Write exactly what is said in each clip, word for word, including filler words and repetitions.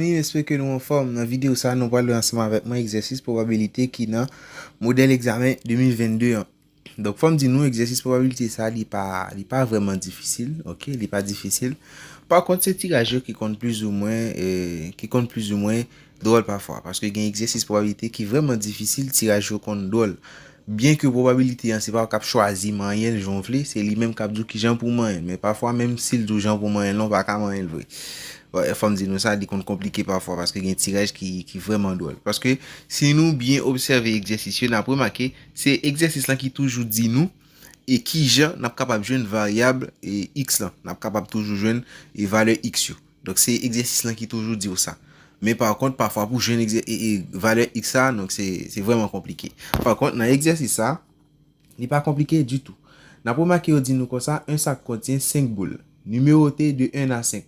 Zanmi, m espere ke nou anfòm. Nan videyo sa, nou pral wè ansanm avèk mwen egzèsis pwobabilite ki nan modèl egzamen de mil vennde an. Donk, fò m di nou, egzèsis pwobabilite sa, li pa, li pa vrèman difisil, ok? Li pa difisil. Pa kont, se tiraj yo ki konn plizoumwen, eh, ki konn plizoumwen dwòl pafwa, paske gen egzèsis pwobabilite ki vrèman difisil, tiraj yo konn dwòl. Byen ke pwobabilite an, se pa ou k ap chwazi manyen l jan w vle, se li menm k ap di w kijan pou w manyen l. Men pafwa, menm si l di w jan pou w manyen l, ou pa ka manyen l vre. Bon, fò m di nou sa, li konn konplike pafwa, paske gen tiraj ki, ki vrèman dwòl. Paske si nou byen obsève egzèsis yo, n ap remake, se egzèsis lan ki toujou di nou e kijan n ap kapab jwenn varyab e x lan. N ap kapab toujou jwenn e valè x yo. Donk, se egzèsis lan ki toujou di w sa. Men pa kont, pafwa pou jwenn egzè- e, e, valè x sa, donk se, se vrèman konplike. Pa kont, nan egzèsis sa, li pa konplike ditou. N ap remake yo di nou konsa, un sac contient cinq boules, numéroté de un à cinq.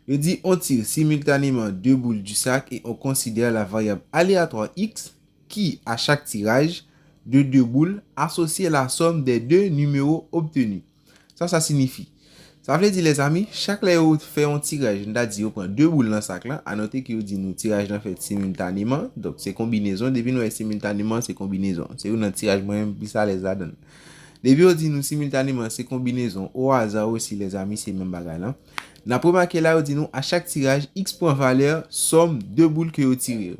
Yo di, on tire simultanément deux boules du sac et on considère la variable aléatoire x qui, à chaque tirage de deux boules, associe la somme des deux numéros obtenus. Sa, sa siyifi. Sa vle di, lèzanmi, chak lè yo fè yon tiraj, n ta di yo pran de boul nan sak lan, anote ke yo di nou tiraj lan fèt similtaneman, donk se konbinezon, depi nou wè similtaneman, se konbinezon. Se youn nan tiraj mwen menm plis alèz ladan l. Depi yo di nou similtaneman, se konbinezon, o aza osi, lèzanmi, se menm bagay lan. N ap remake la, yo di nou, a chak tiraj, x pran valè sòm de boul ke yo tire yo.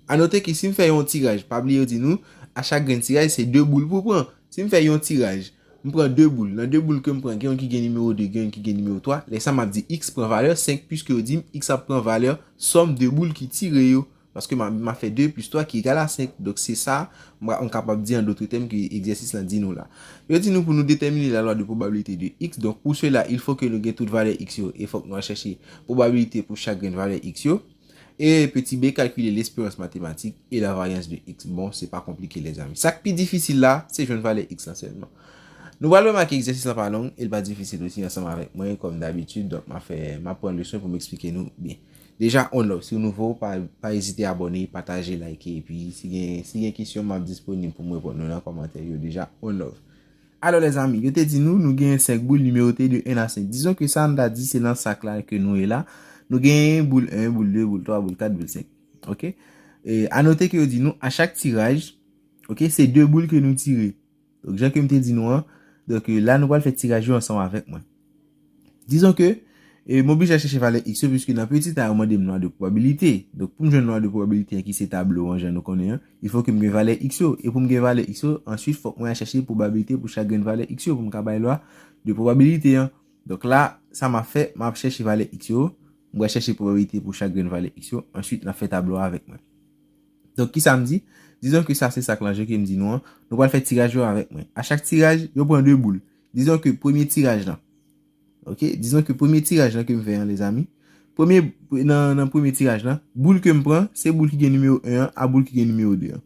Anote ke si m fè yon tiraj, pa bliye yo di nou, a chak grenn tiraj, se de boul pou pran. Si m fè yon tiraj, m pran de boul. Nan de boul ke m pran, gen youn ki gen nimewo de, gen youn ki gen nimewo twa. Lè sa, m ap di x pran valè senk, piske yo di m x ap pran valè sòm de boul ki tire yo. Paske m a, m a fè de plis twa ki egal a senk. Donk, se sa, m, m kapab di an dòt tèm ke egzèsis lan di nou la. Yo di nou pou nou detèmine la lwa de probabilité de x. Donk, pour cela, il faut que nou gen tout valè x yo. E fòk nou al chèche pwobabilite pou chak grenn valè x yo. E peti b, calculer l'espérance mathématique et la variance de x. Bon, se pa konplike, lèzanmi. Sa k pi difisil la, se jwenn valè x lan sèlman. Nou pral remake egzèsis lan pa long, e l pa difisil osi ansanm avèk mwen, kòm dabitid. Donk, m a fè, m a pran leson pou m eksplike nou byen. Deja, on love. Si w nouvo, pa, pa ezite abòne, pataje, like, epi si gen, si gen kesyon, m ap disponib pou m reponn nou nan kòmantè yo. Deja, on love. Alò, lèzanmi, yo te di nou, nou genyen senk boul nimewote de un à cinq. Dizon ke sa n ta di se nan sak la ke nou ye la. Nou genyen boul un, boul de, boul twa, boul kat, boul senk. Ok? E, anote ke yo di nou, a chak tiraj, ok, se de boul ke nou tire. Donk, jan ke m te di nou an, donk, e, la, nou pral fè tiraj yo ansanm avèk mwen. Dizon ke, e, m oblije al chèche valè x yo, piske nan peti a, yo mande m lwa de probabilité. Donk, pou m jwenn lwa de probabilité an, ki se tablo an, jan nou konnen an, il faut que m gen valè x yo. E pou m gen valè x yo, answit, fòk mwen al chèche pwobabilite pou chak grenn valè x yo, pou m ka bay lwa de probabilité an. Donk la, sa m ap fè, m ap chèche valè x yo, m pral chèche pwobabilite pou chak grenn valè x yo, answit, n ap fè tablo a avèk mwen. Donk, ki sa m di? Dizon ke sa se sak lan, jan ke m di nou an, nou pral fè tiraj yo avèk mwen. A chak tiraj, yo pran de boul. Dizon ke premye tiraj lan. Ok? Dizon ke premye tiraj lan ke m fè an, lèzanmi. Premye, nan, nan premye tiraj lan, boul ke m pran, se boul ki gen nimewo un an, a boul ki gen nimewo de an.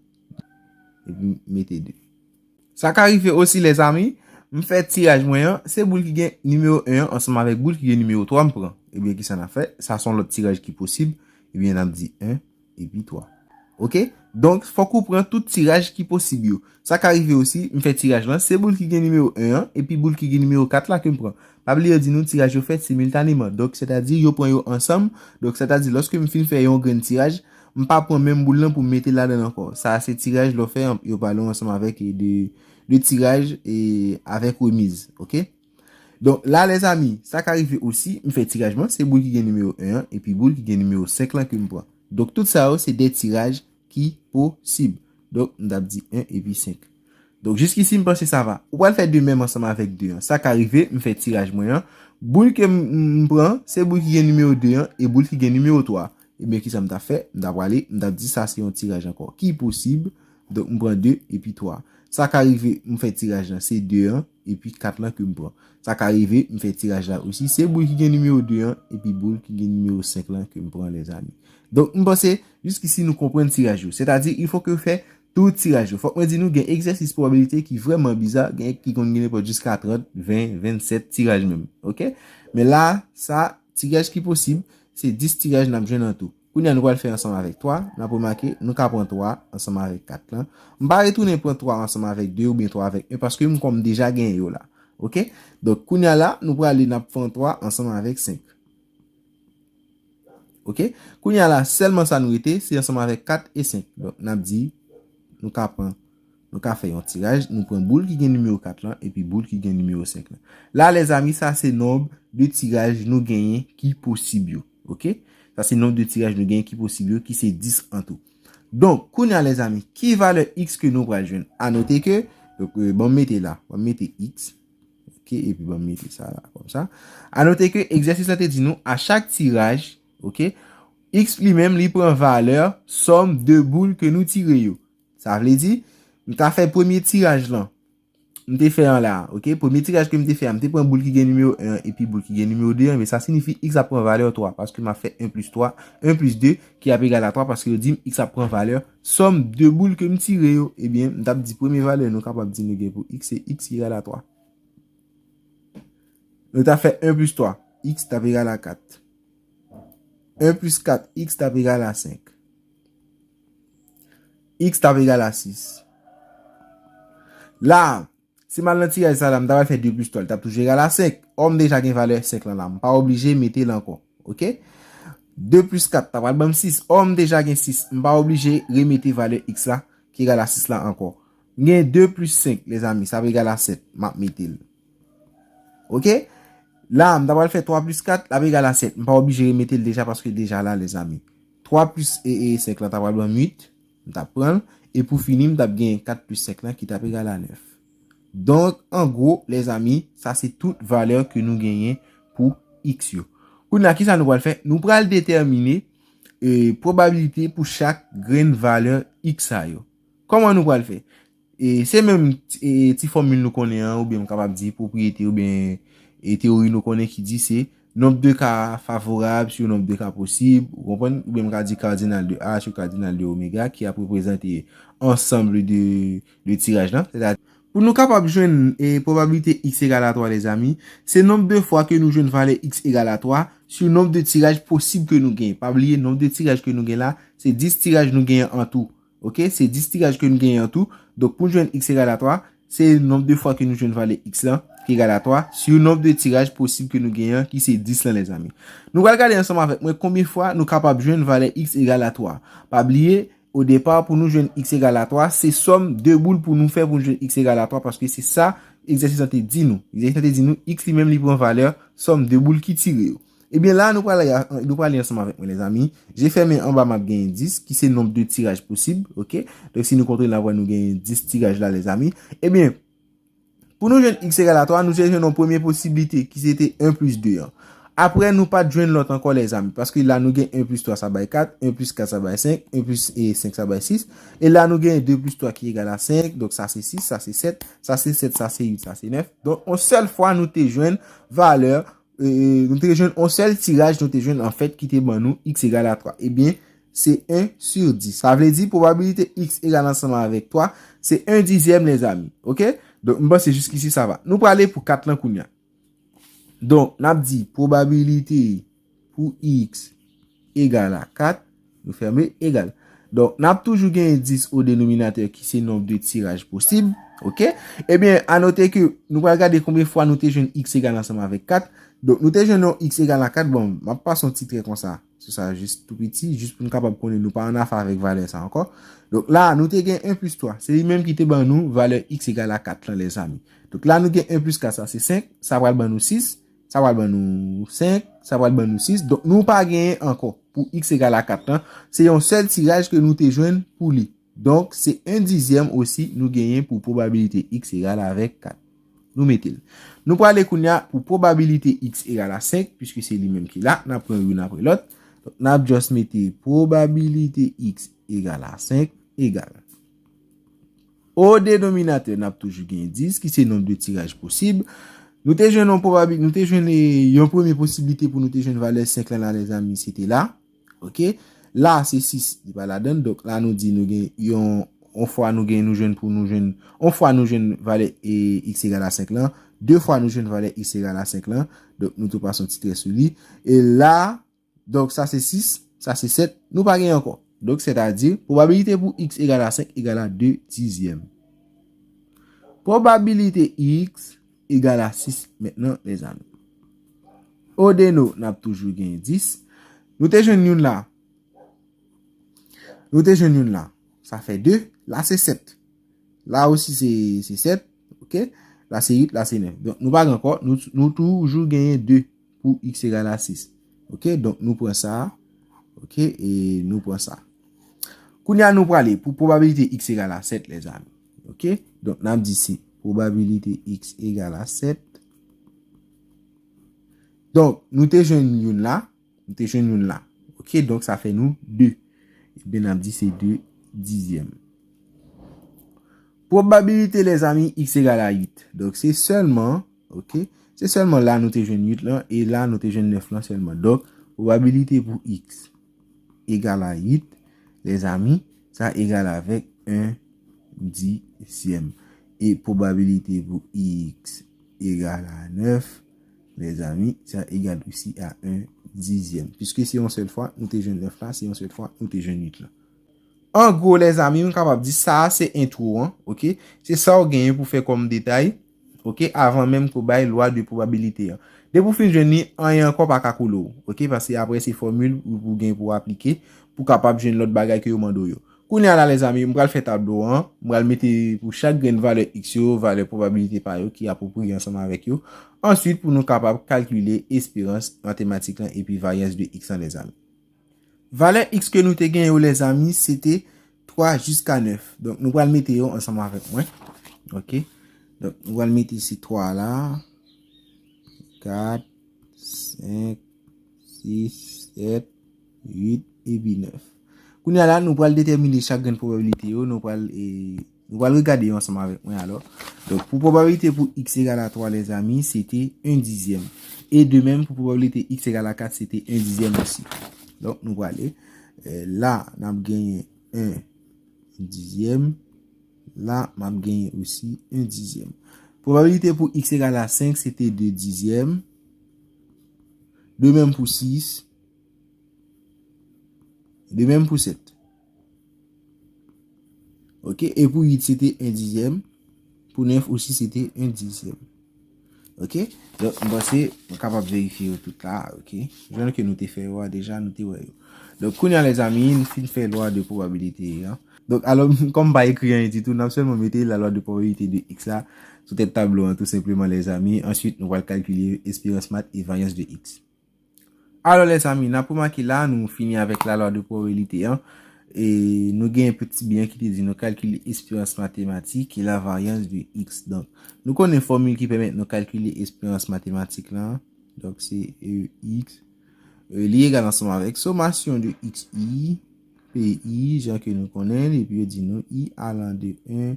Epi m mete de. Sa ka rive osi, lèzanmi, m fè tiraj mwen an, se boul ki gen nimewo un an ansanm avèk boul ki gen nimewo twa m pran. Ebyen, ki sa n ap fè? Sa se yon lòt tiraj ki posib. Ebyen, n ap di un epi twa. Ok? Donk, fòk ou pran tout tiraj ki posib yo. Sa ka rive osi, m fè tiraj lan, se boul ki gen nimewo un an, epi boul ki gen nimewo kat la ke m pran. Pa bliye yo di nou tiraj yo fèt similtaneman. Donk, sètadi, yo pran yo ansanm. Donk, sètadi, lòske m fin fè yon grenn tiraj, m pa pran menm boul lan pou m mete ladan l ankò. Sa a se tiraj lè w fè, yo pale w ansanm avèk, e, de, de tiraj, e, avèk remiz. Ok? Donk, la, lèzanmi, sa ka rive osi, m fè tiraj mwen, se boul ki gen nimewo un an, epi boul ki gen nimewo senk lan ke m pran. Donk, tout sa yo, se de tiraj ki posib. Donk, m t ap di un epi senk. Donk, jiskisi, m panse sa va. Ou pral fè de menm ansanm avèk de an. Sa ka rive, m fè tiraj mwen an. Boul ke m, m, m pran, se boul ki gen nimewo de an e boul ki gen nimewo twa. Ebyen, ki sa m t ap fè? M t ap prale, m t ap di sa se yon tiraj ankò ki posib. Donk, m pran de epi twa. Sa ka rive, m fè tiraj lan, se de an epi kat lan ke m pran. Sa ka rive, m fè tiraj la osi, se boul ki gen nimewo de an epi boul ki gen nimewo senk lan ke m pran, lèzanmi. Donk, m panse, jiskisi nou konprann tiraj yo. Sètadi, il faut que fè tout tiraj yo. Fòk mwen di nou, gen egzèsis pwobabilite ki vrèman biza, gen ki konn gen nenpòt jiska trant, ven, vennsèt tiraj menm. Ok? Men la, sa, tiraj ki posib, se dis tiraj n ap jwenn an tou. Kounye a, nou pral fè ansanm avèk twa, n ap remake, nou ka pran twa ansanm avèk kat lan. M pa retounen pran twa ansanm avèk de oubyen twa avèk un, paske m kòm deja gen yo la. Ok? Donk, kounye a la, nou prale, n ap pran twa ansanm avèk senk. Ok? Kounye a la, sèlman sa nou rete, se ansanm avèk kat e senk. Donk, n ap di, nou ka pran, nou ka fè yon tiraj, nou pran boul ki gen nimewo kat lan, epi boul ki gen nimewo senk lan. La, lèzami, sa se nonb de tiraj nou genyen ki posib yo. Ok? Sa se nonb de tiraj nou genyen ki posib yo, ki se dis an tou. Donk, kounye a, lèzami, ki valè x ke nou pral jwenn? A note ke, donk, euh, ban m mete la, ban m mete x. Ok, epi ban m mete sa la, kòmsa. A note ke egzèsis la te di nou, a chak tiraj, ok, x li menm, li pran valè sòm de boul ke nou tire yo. Sa vle di, m ta fè premye tiraj lan. M te fè an la, ok? Premye tiraj ke m te fè a, m te pran boul ki gen nimewo en an epi boul ki gen nimewo de an, men sa siyifi x ap pran valè twa, paske m ap fè en plis twa, en plis de, ki ap egal a twa, paske yo di m x ap pran valè sòm de boul ke m tire yo. Ebyen, m t ap di premye valè nou kapab di nou gen pou x, se x egal a twa. Nou ta fè en plis twa, x t ap egal a kat. En plis kat, x t ap egal a senk. X t ap egal a sis. La, si m al nan tiraj sa la, m ta pral fè de plis twa, li t ap toujou egal a senk. Ò, m deja gen valè senk lan la, m pa oblije mete l ankò. Ok? De plis kat, ta pral ban m sis. Ò, m deja gen sis, m pa oblije remete valè x la, ki egal a sis la ankò. M gen de plis senk, lèzami, sa ap egal a sèt, m ap mete l. Ok? La, m ta pral fè twa plis kat, l ap egal a sèt. M pa oblije remete l deja, paske deja la, lèzami. Twa plis, e, e, senk lan ta pral ban m uit, m t ap pran l. E pou fini, m t ap gen kat plis senk lan ki t ap egal a nèf. Donk, an gwo, lèzami, sa se tout valè ke nou genyen pou x yo. Kounye a, kisa nou pral fè? Nou pral detèmine, e, pwobabilite pou chak grenn valè x sa yo. Kòman nou pral fè? E, se menm ti, e, ti fòmil nou konnen an, oubyen m kapab di pwopriyete, oubyen, e, teyori nou konnen ki di se nonb de ka favorab sur nonb de ka posib, ou konprann? Oubyen m ka di cardinal de A sur cardinal de oméga, ki ap reprezante ansanm de, de tiraj lan. Sètadi, pou nou kapab jwenn, e, pwobabilite x egal a twa, lèzami, se nonb de fwa ke nou jwenn valè x egal a twa sur nonb de tiraj posib ke nou gen. Pa bliye, nonb de tiraj ke nou gen la, se dis tiraj nou gen an tou. Ok? Se dis tiraj ke nou gen an tou. Donk, pou nou jwenn x egal a twa, se nonb de fwa ke nou jwenn valè x lan, ki egal a twa, sur nonb de tiraj posib ke nou gen an, ki se dis lan, lèzami. Nou pral gade ansanm avèk mwen konbyen fwa nou kapab jwenn valè x egal a twa. Pa bliye, o depa, pou nou jwenn x egal a twa, se sòm de boul pou nou fè pou nou jwenn x egal a twa, paske se sa egzèsis lan te di nou. Egzèsis lan te di nou, x li menm li pran valè sòm de boul ki tire yo. Ebyen, la, nou prale, nou prale ansanm avèk mwen, lèzami. Je fèmen, anba m ap genyen dis, ki se nonb de tiraj posib, ok? Donk, si nou kontwole, n ap wè nou genyen dis tiraj la, lèzami. Ebyen, pou nou jwenn x egal a twa, nou te jwenn yon premye posiblite, ki se te en plis de an. Apre, nou pa t jwenn lòt ankò, lèzami, paske la, nou gen en plis twa, sa bay kat, en plis kat, sa bay senk, en plis, e, senk, sa bay sis. E la, nou gen de plis twa ki egal a senk, donk sa se sis, sa se sèt, sa se sèt, sa se uit, sa se nèf. Donk, yon sèl fwa nou te jwenn valè, e, nou te jwenn yon sèl tiraj, nou te jwenn, anfèt, ki te ban nou x egal a twa. Ebyen, se en sur dis. Sa vle di, pwobabilite x egal ansanm avèk twa, se en dizyèm, lèzami. Ok? Donk, m panse jiskisi sa va. Nou prale pou kat lan kounye a. Donk, n ap di pwobabilite pou x egal a kat, nou fèmen, egal. Donk, n ap toujou genyen dis o denominatè ki se nonb de tiraj posib, ok? Ebyen, a note ke nou pral gade konbyen fwa nou te jwenn x egal ansanm avèk kat. Donk, nou te jwenn yon x egal a kat, bon, m ap pase yon ti trè konsa. Sou sa, jis tou piti, jis pou n kapab konnen nou pa ann afè avèk valè sa ankò. Donk, la, nou te gen en plis twa. Se li menm ki te ban nou valè x egal a kat lan, lèzami. Donk, la, nou gen en plis kat, sa se senk. Sa pral ban nou sis. Sa pral ban nou senk. Sa pral ban nou sis. Donk, nou pa genyen ankò pou x egal a kat lan. Se yon sèl tiraj ke nou te jwenn pou li. Donk, se en dizyèm osi nou genyen pou pwobabilite x egal avèk kat. Nou mete l. Nou prale kounye a pou pwobabilite x egal a senk, piske se li menm ki la, n ap pran youn apre lòt. Donk, n ap just mete pwobabilite x egal a senk egal. O denominatè, n ap toujou gen dis, ki se nonb de tiraj posib. Nou te jwenn yon pwobabil-, nou te jwenn, eh, yon premye posiblite pou nou te jwenn valè senk lan la, lèzami, se te la. Ok? La, se sis, li pa ladann. Donk, la, nou di nou gen yon, yon fwa nou gen, nou jwenn pou nou jwenn, yon fwa nou jwenn valè, e, x egal a senk lan, de fwa nou jwenn valè x egal a senk lan. Donk, nou tou pase yon ti trè sou li. E la, donk, sa se sis, sa se sèt, nou pa gen ankò. Donk, sètadi, pwobabilite pou x egal a senk egal a de dizyèm. Pwobabilite x egal a sis mentnan, lèzami. O deno, n ap toujou gen dis. Nou te jwenn youn la. Nou te jwenn youn la. Sa fè de. La se sèt. La osi se se sèt. Oke? La se uit, la se nèf. Donk, nou pa gen ankò. Nou, nou toujou genyen de pou x egal a sis. Oke? Donk, nou pran sa. Oke? E nou pran sa. Kounye a, nou prale pou pwobabilite x egal a sèt, lèzanmi. Oke? Donk, n ap di se pwobabilite x egal a sèt. Donk, nou te jwenn youn la. Nou te jwenn youn la. Oke, donk sa fè nou de. Ebyen, n ap di se de dizyèm. Pwobabilite, lèzanmi, x egal a uit. Donk, se sèlman, oke, se sèlman la nou te jwenn uit lan, e la nou te jwenn nèf lan sèlman. Donk, pwobabilite pou x egal a uit, lèzanmi, sa egal avèk en dizyèm. E pwobabilite pou x egal a nèf, lèzanmi, sa egal osi a en dizyèm. Piske se yon sèl fwa, nou te jwenn nèf la, se yon sèl fwa, nou te jwenn uit la. An gwo, lèzanmi, m kapab di sa a se entwo an, oke? Se sa w genyen pou fè kòm detay, oke? Avan menm ke w bay lwa de pwobabilite an. Depi w fin jwenn li, anyen ankò pa ka koule w, oke? Paske apre se fòmil ou pou gen pou aplike, pou kapab jwenn lòt bagay ke yo mande w yo. Kounye a la, lèzanmi, m pral fè tablo an, m pral mete pou chak grenn valè x yo, valè pwobabilite pa yo ki apwopriye ansanm avèk yo. Answit, pou nou kapab kalkile esperans matematik lan epi varyans de x lan, lèzanmi. Valè x ke nou te gen yo, lèzanmi, se te twa jiska nèf. Donk, nou pral mete yo ansanm avèk mwen. Oke? Donk, nou pral mete se twa la, kat, senk, sis, sèt, uit, epi nèf. Kounye a la, nou pral detèmine chak grenn pwobabilite yo, nou pral, e, nou pral regade yo ansanm avèk mwen alò. Donk, pou pwobabilite pou x egal a twa, lèzanmi, se te en dizyèm. E de menm, pou pwobabilite x egal a kat, se te en dizyèm osi. Donk, nou prale, e, la, n ap genyen en dizyèm. La, m ap genyen osi en dizyèm. Pwobabilite pou x egal a senk, se te de dizyèm. De menm pou sis. De menm pou sèt. Oke, e pou uit, se te en dizyèm. Pou nèf osi, se te en dizyèm. Oke? Donk, m panse, nou kapab verifye yo tout la, oke? Jan ke nou te fè yo a deja, nou te wè yo. Donk, kounye a, lèzanmi, nou fin fè lwa de pwobabilite an. Donk, alò, kòm m pa ekri anyen ditou, n ap sèlman mete la lwa de pwobabilite de x la sou tèt tablo an, tou senpleman, lèzanmi. Answit, nou pral kalkile esperans mat e varyans de x. Alò, lèzanmi, n ap remake la, nou fini avèk la lwa de pwobabilite an. E nou gen yon ti byen ki te di nou kalkile esperans matematik e la varyans de x. Donk, nou konnen fòmil ki pèmèt nou kalkile esperans matematik la. Donk, se E x. E, li egal ansanm avèk somasyon de x i, p i, jan ke nou konnen l, epi yo di nou i alan de en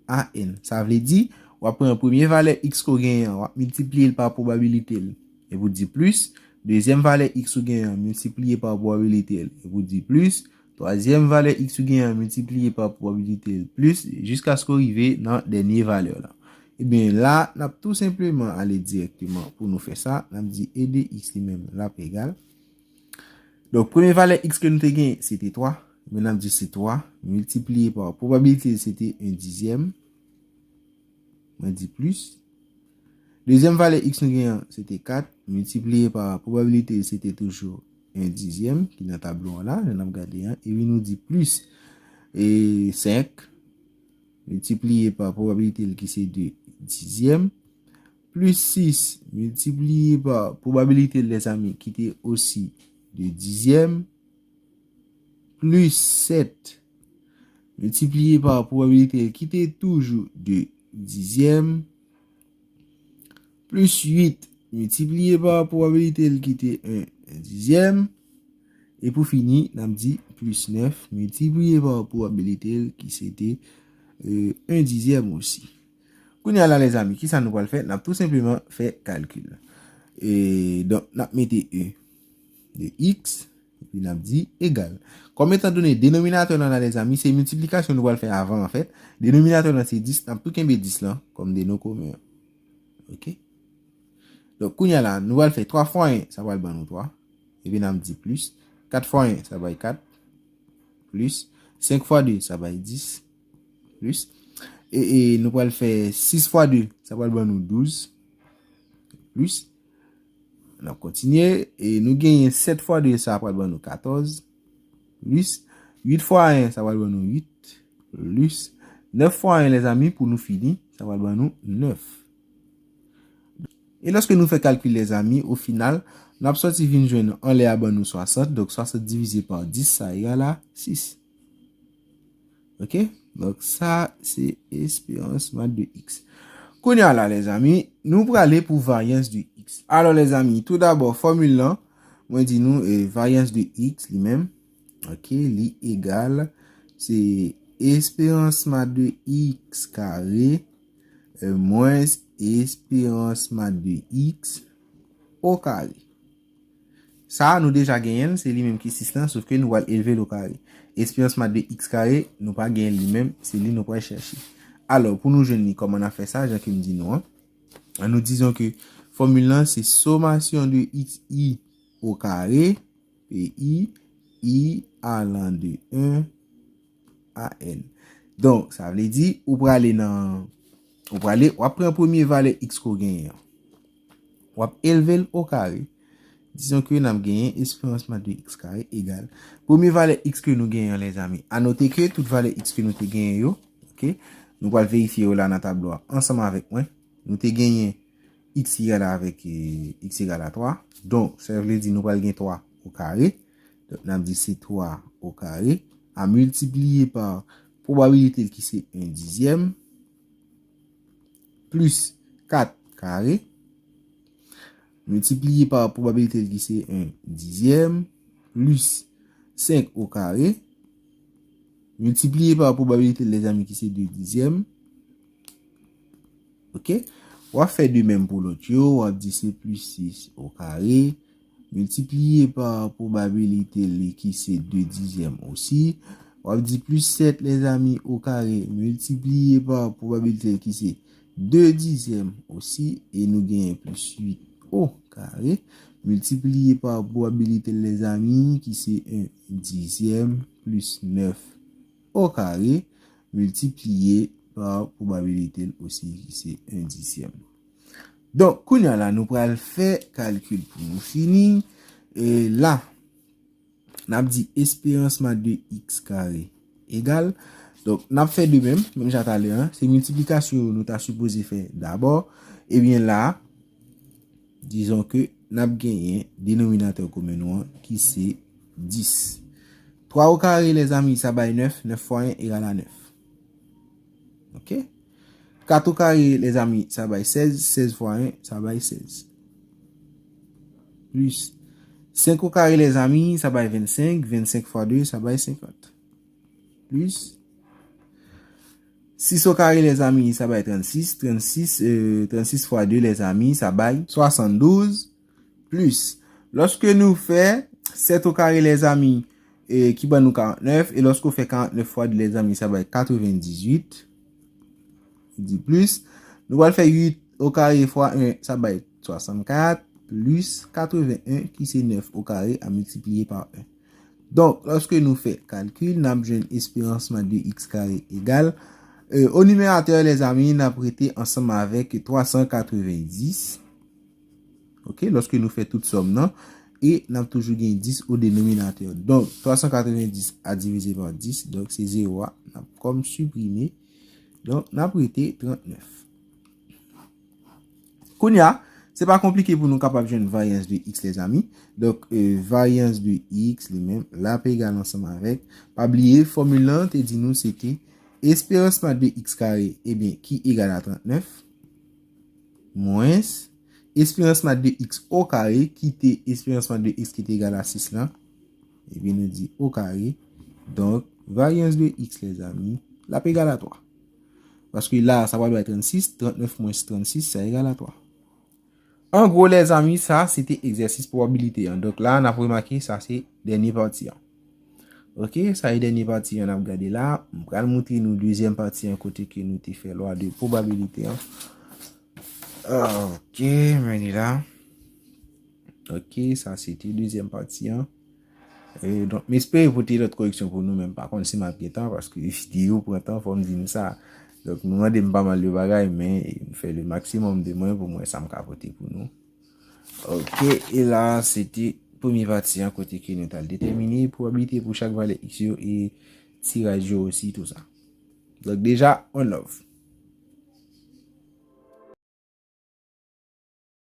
a n. Sa vle di, w ap pran premye valè x ke w genyen an, w ap miltipliye l pa pwobabilite l, epi w di plis. Dezyèm valè x ou genyen an, miltipliye pa pwobabilite l, epi w di plis. Twazyèm valè x ou genyen an, miltipliye pa pwobabilite l, plis, jiskaske w rive nan dènye valè la. Ebyen, la, n ap tou senpleman ale dirèkteman pou nou fè sa. N ap di e de x li menm, l ap egal. Donk, premye valè x ke nou te gen, se te twa. Men n ap di se twa miltipliye pa pwobabilite l, se te en dizyèm. Mwen di plis. Dezyèm valè x nou gen an, se te kat. Miltipliye pa pwobabilite l, se te toujou en dizyèm, ki nan tablo an la, jan n ap gade an. Epi nou di plis, e, senk. Miltipliye pa pwobabilite l, ki se de dizyèm. Plis sis, miltipliye pa pwobabilite l, lèzanmi, ki te osi de dizyèm. Plis sèt, miltipliye pa pwobabilite l, ki te toujou de dizyèm. Plis uit, miltipliye pa pwobabilite l, ki te en dizyèm. E pou fini, n ap di plis nèf, miltipliye pa pwobabilite l, ki se te, e, en dizyèm osi. Kounye a la, lèzanmi, kisa nou pral fè? N ap tou senpleman fè kalkil. E, donk, n ap mete e de x, epi n ap di egal. Kòm etandone denominatè lan la, lèzanmi, se miltiplikasyon nou pral fè avan, anfèt. Denominatè lan se dis, n ap tou kenbe dis lan kòm deno komen an. Oke? Donk, kounye a la, nou pral fè twa fwa en, sa pral ban nou twa. Epi n ap di plis. Kat fwa en, sa bay kat. Plis. Senk fwa de, sa bay dis. Plis. E, e nou pral fè sis fwa de, sa pral ban nou douz. Plis. n ap kontinye. E nou genyen sèt fwa de, sa pral ban nou katòz. Plis uit fwa en, sa pral ban nou uit. Plis nèf fwa en, lèzanmi, pou nou fini, sa pral ban nou nèf. E lòske nou fè kalkil, lèzanmi, o final, n ap sòti vin jwenn anlè a ban nou swasant. Donk, swasant divize pa dis, sa egal a sis. Ok? Donk, sa, se esperans mat de x. Kounye a la, lèzanmi, nou prale pou varyans de x. Alò, lèzanmi, tou dabò, fòmil lan, mwen di nou, e, varyans de x li menm, ok, li egal, se esperans mat de x kare, e, mwens esperans mat de x o kare. Sa a, nou deja genyen l, se li menm ki sis lan, sof ke nou pral elve l o kare. Esperans mat de x kare, nou pa genyen l li menm, se li nou pral chèche. Alò, pou nou jwenn li, kòman n ap fè sa, jan ke m di nou an? An nou dizon ke fòmil lan, se somasyon de x i o kare, P I, i alan de en a n. Donk, sa vle di, ou prale nan, ou prale, w ap pran premye valè x ke w genyen an. W ap elve l o kare. Dizon ke n ap genyen esperans mat de x kare egal. Premye valè x ke nou genyen an, lèzanmi. A note ke tout valè x ke nou te genyen yo, ok, nou pral verifye yo la nan tablo a ansanm avèk mwen. Nou te genyen x egal avèk, e, x egal a twa. Donk, sa vle di nou pral gen twa o kare. Donk, n ap di se twa o kare a miltipliye pa pwobabilite l ki se en dizyèm, plis kat kare, miltipliye pa pwobabilite l ki se en dizyèm, plis senk o kare, miltipliye pa pwobabilite l, lèzanmi, ki se de dizyèm. Ok? W ap fè de menm pou lòt yo, w ap di se plis sis o kare, miltipliye pa pwobabilite li ki se de dizyèm osi. W ap di plis sèt, lèzanmi, o kare, miltipliye pa pwobabilite li ki se de dizyèm osi, e nou genyen plis uit o kare, miltipliye pa pwobabilite l, lèzanmi, ki se en dizyèm plis nèf o kare, miltipliye pa pwobabilite l osi, ki se en dizyèm. Donk, kounye a la, nou pral fè kalkil pou nou fini. E la, n ap di esperans mat de x kare egal. Donk, n ap fè de menm, menm jan talè an, se miltiplikasyon yo nou ta sipoze fè dabò. Ebyen la, dizon ke n ap genyen denominatè komen nou an ki se dis. Twa o kare, lèzanmi, sa bay nèf, nèf fwa en egal a nèf. Ok? Kat o kare, lèzanmi, sa bay sèz, sèz fwa en, sa bay sèz. Plis senk o kare, lèzanmi, sa bay vennsenk, vennsenk fwa de, sa bay senkant. Plis sis o kare, lèzanmi, sa bay trannsis, trannsis, e, trannsis fwa de, lèzanmi, sa bay swasanndouz. Plis, lòske nou fè sèt o kare, lèzanmi, e, ki ban nou karantnèf, e lòske w fè karantnèf fwa de, lèzanmi, sa bay katrevendizuit. Di plis, nou pral fè uit o kare fwa en, sa bay swasannkat, plis katreven en, ki se nèf o kare a miltipliye pa en. Donk, lòske nou fè kalkil, n ap jwenn esperans mat de x kare egal, e, o nimeratè, lèzanmi, n ap rete ansanm avèk twa san katrevenndis. Ok, lòske nou fè tout sòm nan, e n ap toujou gen dis o denominatè. Donk, twa san katrevenndis a divize pa dis, donk se zewo a n ap kòm siprime. Donk, n ap rete trannèf. Kounye a, se pa konplike pou nou kapab jwenn varyans de x, lèzanmi. Donk, e, varyans de x li menm, l ap egal ansanm avèk, pa bliye, fòmil lan te di nou se te esperans mat de x kare, ebyen, ki egal a trannèf, mwens esperans mat de x o kare, ki te esperans mat de x ki te egal a sis lan, ebyen, nou di o kare. Donk, varyans de x, lèzanmi, l ap egal a twa. Paske la, sa pral bay trannsis, trannèf mwens trannsis, sa egal a twa. An gwo, lèzanmi, sa se te egzèsis pwobabilite an. Donk la, n ap remake, sa se dènye pati an. Ok, sa e dènye pati an n ap gade la. M pral moutre nou dezyèm pati an kote ke nou te fè lwa de pwobabilite an. Ok, men li la. Ok, sa se te dezyèm pati an. E, donk, m espere pote lòt koreksyon pou nou, men m pa konn si m ap gen tan, paske videyo pran tan, fò m di nou sa. Donk, nou mande m pa mal de bagay, men m fè le maksimòm de mwen pou m wè sa m ka pote pou nou. Ok, e la se te premye pati an kote ke nou t al detèmine pwobabilite pou chak valè x yo e tiraj yo osi, tou sa. Donk deja, on love.